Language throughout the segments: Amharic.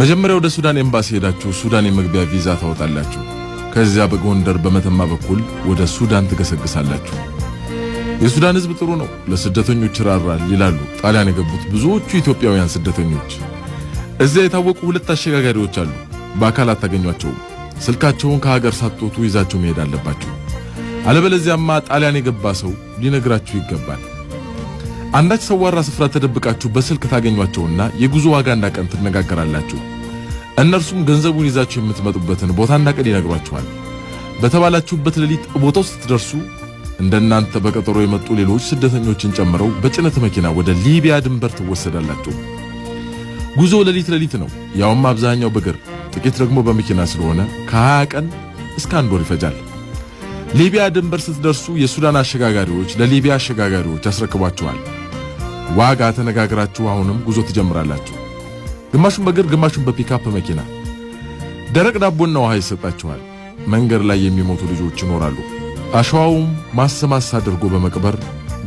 መጀመሪያ ወደ ሱዳን ኤምባሲ ሄዳችሁ ሱዳን የመግቢያ ቪዛ ታወጣላችሁ። ከዚያ በጎንደር በመተማ በኩል ወደ ሱዳን ትገሰግሳላችሁ። የሱዳን ሕዝብ ጥሩ ነው፣ ለስደተኞች ይራራል ይላሉ ጣሊያን የገቡት ብዙዎቹ ኢትዮጵያውያን ስደተኞች። እዚያ የታወቁ ሁለት አሸጋጋሪዎች አሉ። በአካል አታገኟቸውም። ስልካቸውን ከሀገር ሳትወጡ ይዛችሁ መሄድ አለባችሁ። አለበለዚያማ ጣሊያን የገባ ሰው ሊነግራችሁ ይገባል። አንዳች ሰዋራ ስፍራ ተደብቃችሁ በስልክ ታገኟቸውና የጉዞ ዋጋና ቀን ትነጋገራላችሁ። እነርሱም ገንዘቡን ይዛችሁ የምትመጡበትን ቦታና ቀን ይነግሯችኋል። በተባላችሁበት ሌሊት ቦታው ስትደርሱ እንደናንተ በቀጠሮ የመጡ ሌሎች ስደተኞችን ጨምረው በጭነት መኪና ወደ ሊቢያ ድንበር ትወሰዳላችሁ። ጉዞ ሌሊት ሌሊት ነው፣ ያውም አብዛኛው በእግር ጥቂት ደግሞ በመኪና ስለሆነ ከ20 ቀን እስከ አንድ ወር ይፈጃል። ሊቢያ ድንበር ስትደርሱ የሱዳን አሸጋጋሪዎች ለሊቢያ አሸጋጋሪዎች ያስረክቧችኋል። ዋጋ ተነጋግራችሁ አሁንም ጉዞ ትጀምራላችሁ። ግማሹን በእግር ግማሹን በፒካፕ መኪና። ደረቅ ዳቦና ውሃ ይሰጣችኋል። መንገድ ላይ የሚሞቱ ልጆች ይኖራሉ። አሸዋውም ማስ ማስ አድርጎ በመቅበር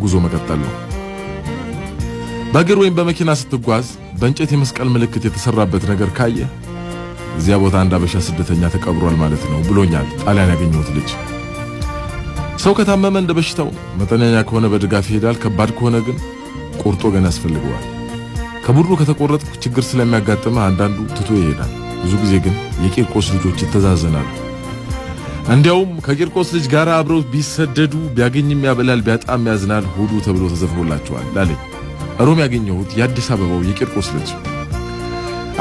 ጉዞ መቀጠል ነው። በእግር ወይም በመኪና ስትጓዝ በእንጨት የመስቀል ምልክት የተሰራበት ነገር ካየ እዚያ ቦታ አንድ አበሻ ስደተኛ ተቀብሯል ማለት ነው ብሎኛል ጣሊያን ያገኘሁት ልጅ። ሰው ከታመመ እንደ በሽታው መጠነኛ ከሆነ በድጋፍ ይሄዳል። ከባድ ከሆነ ግን ቁርጦ ገና ያስፈልገዋል። ከቡድኑ ከተቆረጥኩ ችግር ስለሚያጋጥምህ አንዳንዱ ትቶ ይሄዳል። ብዙ ጊዜ ግን የቂርቆስ ልጆች ይተዛዘናሉ። እንዲያውም ከቂርቆስ ልጅ ጋር አብረው ቢሰደዱ ቢያገኝም ያበላል ቢያጣም ያዝናል ሆዱ ተብሎ ተዘፍኖላቸዋል አለኝ ሮም ያገኘሁት የአዲስ አበባው የቂርቆስ ልጅ።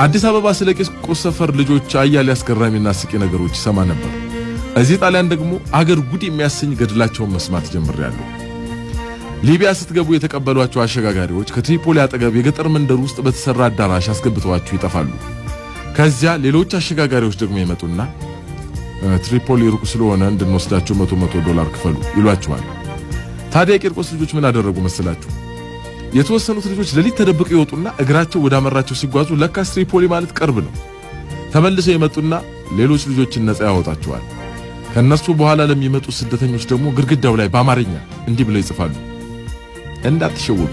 አዲስ አበባ ስለ ቂርቆስ ሰፈር ልጆች አያሌ አስገራሚና አስቂ ነገሮች ይሰማ ነበር። እዚህ ጣሊያን ደግሞ አገር ጉድ የሚያሰኝ ገድላቸውን መስማት ጀምሬያለሁ። ሊቢያ ስትገቡ የተቀበሏቸው አሸጋጋሪዎች ከትሪፖሊ አጠገብ የገጠር መንደር ውስጥ በተሰራ አዳራሽ አስገብተዋችሁ ይጠፋሉ። ከዚያ ሌሎች አሸጋጋሪዎች ደግሞ ይመጡና ትሪፖሊ ሩቅ ስለሆነ እንድንወስዳችሁ $100 ክፈሉ ይሏችኋል። ታዲያ የቂርቆስ ልጆች ምን አደረጉ መሰላችሁ? የተወሰኑት ልጆች ሌሊት ተደብቀው ይወጡና እግራቸው ወዳመራቸው ሲጓዙ ለካስ ትሪፖሊ ማለት ቅርብ ነው። ተመልሰው ይመጡና ሌሎች ልጆችን ነፃ ያወጣቸዋል። ከነሱ በኋላ ለሚመጡ ስደተኞች ደግሞ ግድግዳው ላይ በአማርኛ እንዲህ ብለው ይጽፋሉ። እንዳትሸወዱ፣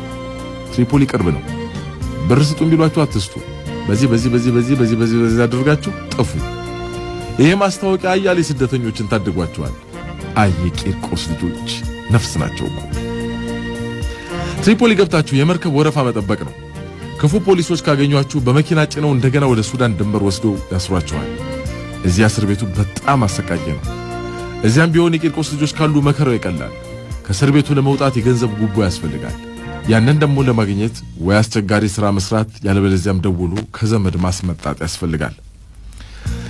ትሪፖሊ ቅርብ ነው። ብር ስጡን ቢሏችሁ አትስጡ። በዚህ በዚህ በዚህ በዚህ በዚህ በዚህ በዚህ አድርጋችሁ ጥፉ። ይሄ ማስታወቂያ አያሌ ስደተኞችን ታድጓቸዋል። አይ የቂርቆስ ልጆች ነፍስ ናቸው እኮ። ትሪፖሊ ገብታችሁ የመርከብ ወረፋ መጠበቅ ነው። ክፉ ፖሊሶች ካገኟችሁ በመኪና ጭነው እንደገና ወደ ሱዳን ድንበር ወስደው ያስሯቸዋል። እዚያ እስር ቤቱ በጣም አሰቃቂ ነው። እዚያም ቢሆን የቂርቆስ ልጆች ካሉ መከራው ይቀላል። ከእስር ቤቱ ለመውጣት የገንዘብ ጉቦ ያስፈልጋል። ያንን ደግሞ ለማግኘት ወይ አስቸጋሪ ስራ መስራት፣ ያለበለዚያም ደውሎ ከዘመድ ማስመጣት ያስፈልጋል።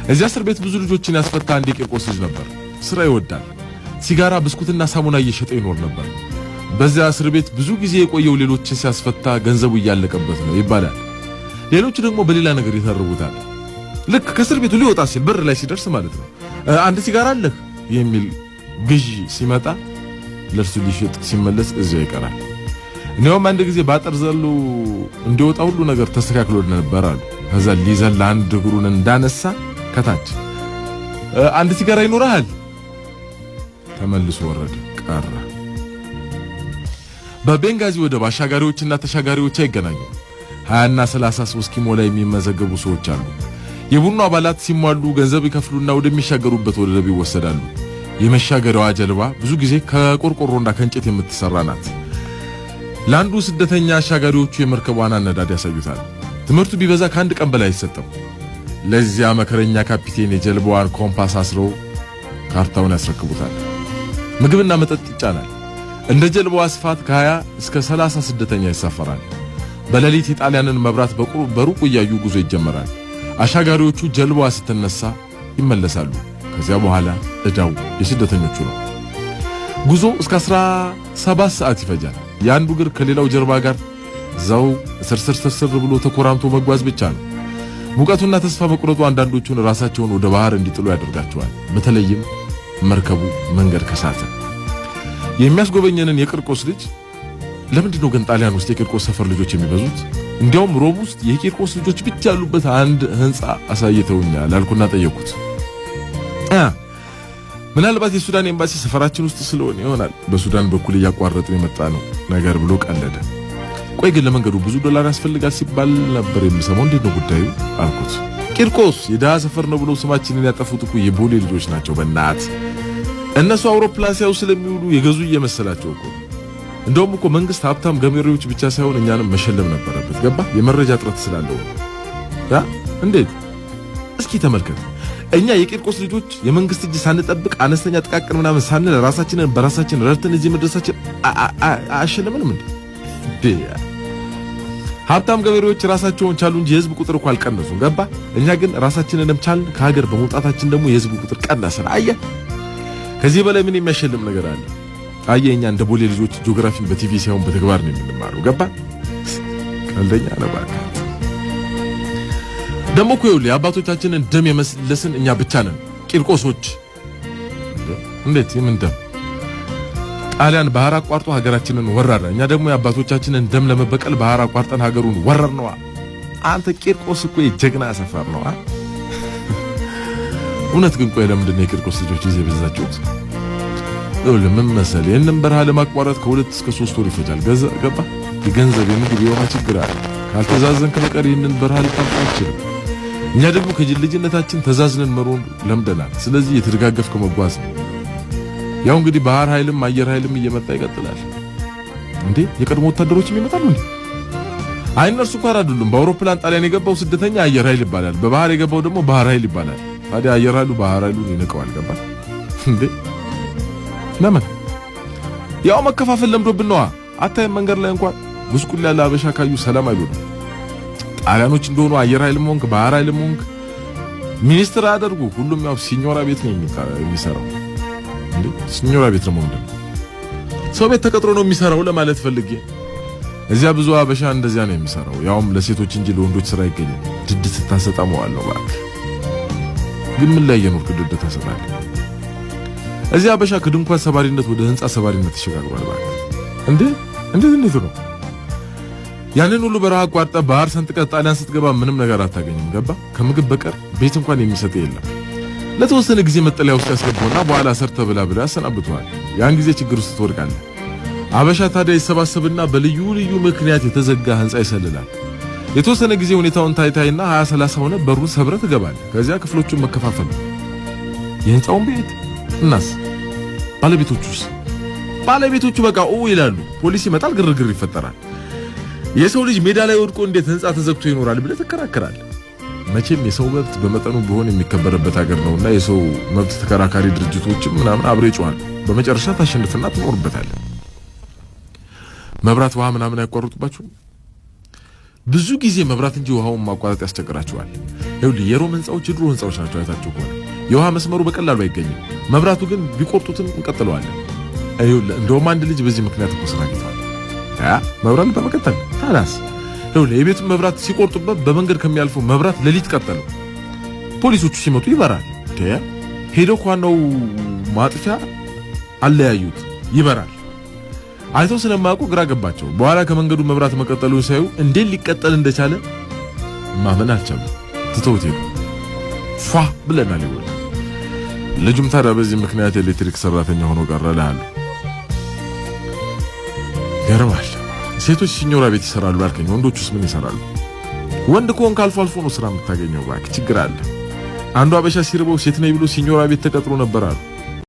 እዚያ እስር ቤት ብዙ ልጆችን ያስፈታ አንድ የቂርቆስ ልጅ ነበር። ስራ ይወዳል። ሲጋራ፣ ብስኩትና ሳሙና እየሸጠ ይኖር ነበር። በዚያ እስር ቤት ብዙ ጊዜ የቆየው ሌሎችን ሲያስፈታ ገንዘቡ እያለቀበት ነው ይባላል። ሌሎቹ ደግሞ በሌላ ነገር ይተርቡታል። ልክ ከእስር ቤቱ ሊወጣ ሲል በር ላይ ሲደርስ ማለት ነው፣ አንድ ሲጋራ አለህ የሚል ግዢ ሲመጣ ለእርሱ ሊሸጥ ሲመለስ እዚያው ይቀራል። እንዲያውም አንድ ጊዜ ባጠር ዘሎ እንዲወጣ ሁሉ ነገር ተስተካክሎ ነበር አሉ። ከዛ ሊዘል አንድ እግሩን እንዳነሳ ከታች አንድ ሲጋራ ይኖርሃል፣ ተመልሶ ወረደ ቀረ። በቤንጋዚ ወደብ አሻጋሪዎችና ተሻጋሪዎች አይገናኙም። 20 እና 33 ኪሞ ላይ የሚመዘገቡ ሰዎች አሉ። የቡድኑ አባላት ሲሟሉ ገንዘብ ይከፍሉና ወደሚሻገሩበት ወደብ ይወሰዳሉ። የመሻገሪያዋ ጀልባ ብዙ ጊዜ ከቆርቆሮና ከእንጨት የምትሰራ ናት። ለአንዱ ስደተኛ አሻጋሪዎቹ የመርከቧን አነዳድ ያሳዩታል። ትምህርቱ ቢበዛ ከአንድ ቀን በላይ አይሰጥም። ለዚያ መከረኛ ካፒቴን የጀልባዋን ኮምፓስ አስረው ካርታውን ያስረክቡታል። ምግብና መጠጥ ይጫናል። እንደ ጀልባዋ ስፋት ከ20 እስከ 30 ስደተኛ ይሳፈራል። በሌሊት የጣሊያንን መብራት በሩቁ እያዩ ጉዞ ይጀመራል። አሻጋሪዎቹ ጀልባዋ ስትነሳ ይመለሳሉ። ከዚያ በኋላ ዕዳው የስደተኞቹ ነው። ጉዞ እስከ 17 ሰዓት ይፈጃል። የአንዱ እግር ከሌላው ጀርባ ጋር እዛው ስርስር ስርስር ብሎ ተኮራምቶ መጓዝ ብቻ ነው። ሙቀቱና ተስፋ መቁረጡ አንዳንዶቹን ራሳቸውን ወደ ባህር እንዲጥሉ ያደርጋቸዋል። በተለይም መርከቡ መንገድ ከሳተ። የሚያስጎበኘንን የቂርቆስ ልጅ ለምንድን ነው ግን ጣሊያን ውስጥ የቂርቆስ ሰፈር ልጆች የሚበዙት? እንዲያውም ሮም ውስጥ የቂርቆስ ልጆች ብቻ ያሉበት አንድ ሕንፃ አሳይተውኛል አልኩና ጠየቅኩት። ምናልባት የሱዳን ኤምባሲ ሰፈራችን ውስጥ ስለሆነ ይሆናል በሱዳን በኩል እያቋረጥን የመጣ ነው ነገር ብሎ ቀለደ። ቆይ ግን ለመንገዱ ብዙ ዶላር ያስፈልጋል ሲባል ነበር የምሰማው፣ እንዴት ነው ጉዳዩ አልኩት። ቂርቆስ የድሃ ሰፈር ነው ብለው ስማችንን ያጠፉት እኮ የቦሌ ልጆች ናቸው። በእናት እነሱ አውሮፕላን ሲያዩ ስለሚውሉ የገዙ እየመሰላቸው እኮ። እንደውም እኮ መንግስት ሀብታም ገበሬዎች ብቻ ሳይሆን እኛንም መሸለም ነበረበት። ገባ? የመረጃ እጥረት ስላለው ያ እንዴት? እስኪ ተመልከት። እኛ የቂርቆስ ልጆች የመንግስት እጅ ሳንጠብቅ አነስተኛ ጥቃቅን ምናምን ሳንል ራሳችንን በራሳችን ረድተን እዚህ መድረሳችን አያሸልምንም እንዴ? ሀብታም ገበሬዎች ራሳቸውን ቻሉ እንጂ የህዝብ ቁጥር እኮ አልቀነሱም። ገባ? እኛ ግን ራሳችንንም ቻልን፣ ከሀገር በመውጣታችን ደግሞ የህዝብ ቁጥር ቀነሰን። አየህ፣ ከዚህ በላይ ምን የሚያሸልም ነገር አለ? አየህ፣ እኛ እንደ ቦሌ ልጆች ጂኦግራፊን በቲቪ ሳይሆን በተግባር ነው የምንማረው። ገባ? ቀልደኛ ነህ እባክህ። ደግሞ እኮ ይኸውልህ የአባቶቻችንን ደም የመለስን እኛ ብቻ ነን ቂርቆሶች። እንዴት? የምን ደም? ጣሊያን ባህር አቋርጦ ሀገራችንን ወረረ። እኛ ደግሞ የአባቶቻችንን ደም ለመበቀል ባህር አቋርጠን ሀገሩን ወረርነዋ። አንተ ቂርቆስ እኮ የጀግና ሰፈር ነው። እውነት ግን ቆይ ለምንድን ነው የቂርቆስ ልጆች ይዘህ የበዛችሁት? ይኸውልህ ምን መሰለህ፣ ይህንን በረሃ ለማቋረጥ ከ2 እስከ 3 ወር ይፈጃል። ገባ? የገንዘብ የምግብ የውሃ ችግር አለ። ካልተዛዘንክ በቀር ይህንን በረሃ ልታልፍ አትችልም። እኛ ደግሞ ከልጅነታችን ተዛዝነን መሮን ለምደናል። ስለዚህ የተደጋገፍክ መጓዝ ነው። ያው እንግዲህ ባህር ኃይልም አየር ኃይልም እየመጣ ይቀጥላል። እንዴ የቀድሞ ወታደሮችም ይመጣሉ እንዴ? አይ እነርሱ እንኳን አይደሉም። በአውሮፕላን ጣሊያን የገባው ስደተኛ አየር ኃይል ይባላል። በባህር የገባው ደግሞ ባህር ኃይል ይባላል። ታዲያ አየር ኃይሉ ባህር ኃይሉን ይንቀዋል። ገባ እንዴ? ለምን? ያው መከፋፈል ለምዶብን ነዋ። አታይም? መንገድ ላይ እንኳን ጉስቁል ያለ አበሻ ካዩ ሰላም አይሉንም። ጣሊያኖች እንደሆኑ አየር ኃይልም ሆንክ ባህር ኃይልም ሆንክ ሚኒስትር አያደርጉ። ሁሉም ያው ሲኞራ ቤት ነው የሚሰራው። እንዴ ሲኞራ ቤት ነው ምንድን ነው? ሰው ቤት ተቀጥሮ ነው የሚሰራው ለማለት ፈልጌ። እዚያ ብዙ አበሻ እንደዚያ ነው የሚሰራው። ያውም ለሴቶች እንጂ ለወንዶች ስራ አይገኝም። ድድ ስታሰጣ መዋል ነው እባክህ። ግን ምን ላይ የኖርክ ድድ ታሰጣለህ? እዚያ አበሻ ከድንኳን ሰባሪነት ወደ ህንፃ ሰባሪነት ተሸጋግሯል። እባክህ። እንዴ እንዴት እንዴት ነው? ያንን ሁሉ በረሃ አቋርጠህ ባህር ሰንጥቀህ ጣሊያን ስትገባ ምንም ነገር አታገኝም። ገባ? ከምግብ በቀር ቤት እንኳን የሚሰጥ የለም። ለተወሰነ ጊዜ መጠለያ ውስጥ ያስገባውና በኋላ ሰርተህ ብላ ብላ ያሰናብተዋል። ያን ጊዜ ችግር ውስጥ ትወድቃለህ። አበሻ ታዲያ ይሰባሰብና በልዩ ልዩ ምክንያት የተዘጋ ህንፃ ይሰልላል። የተወሰነ ጊዜ ሁኔታውን ታይታይና 20 30 ሆነ በሩን ሰብረህ ትገባለህ። ከዚያ ክፍሎቹን መከፋፈል ነው። የህንፃውን ቤት እናስ ባለቤቶቹስ? ባለቤቶቹ በቃ ኦ ይላሉ። ፖሊስ ይመጣል፣ ግርግር ይፈጠራል። የሰው ልጅ ሜዳ ላይ ወድቆ እንዴት ህንፃ ተዘግቶ ይኖራል ብለህ ትከራከራለህ። መቼም የሰው መብት በመጠኑ ቢሆን የሚከበርበት ሀገር ነውና የሰው መብት ተከራካሪ ድርጅቶችም ምናምን አብረው ይጮኻሉ። በመጨረሻ ታሸንፍና ትኖርበታለህ። መብራት ውሃ ምናምን አይቋረጡባችሁም? ብዙ ጊዜ መብራት እንጂ ውሃውን ማቋረጥ ያስቸግራቸዋል። ይኸውልህ የሮም ህንፃዎች የድሮ ህንፃዎች ናቸው። አይታችሁ ከሆነ የውሃ መስመሩ በቀላሉ አይገኝም። መብራቱ ግን ቢቆርጡትም እንቀጥለዋለን። ይኸውልህ እንደውም አንድ ልጅ በዚህ ምክንያት እኮ ስራ አግኝቷል። ያ መብራት በመቀጠል ታላስ ይኸውልህ የቤቱን መብራት ሲቆርጡበት በመንገድ ከሚያልፈው መብራት ሌሊት ቀጠለው። ፖሊሶቹ ሲመጡ ይበራል። ሄደው ከዋናው ማጥፊያ አለያዩት፣ ይበራል። አይተው ስለማያውቁ ግራ ገባቸው። በኋላ ከመንገዱ መብራት መቀጠሉን ሳዩ እንዴት ሊቀጠል እንደቻለ ማመን አልቻሉም። ትተውት ሄዱ። ፏ ብለናል። ይወል ልጁም ታዲያ በዚህ ምክንያት ኤሌክትሪክ ሰራተኛ ሆኖ ቀረ እልሃለሁ። ገርማል። ሴቶች ሲኞራ ቤት ይሰራሉ አልከኝ። ወንዶቹስ ምን ይሰራሉ? ወንድ ከሆንክ አልፎ አልፎ ነው ስራ የምታገኘው። እባክህ ችግር አለ። አንዱ አበሻ ሲርበው ሴት ነኝ ብሎ ሲኞራ ቤት ተቀጥሮ ነበር አሉ።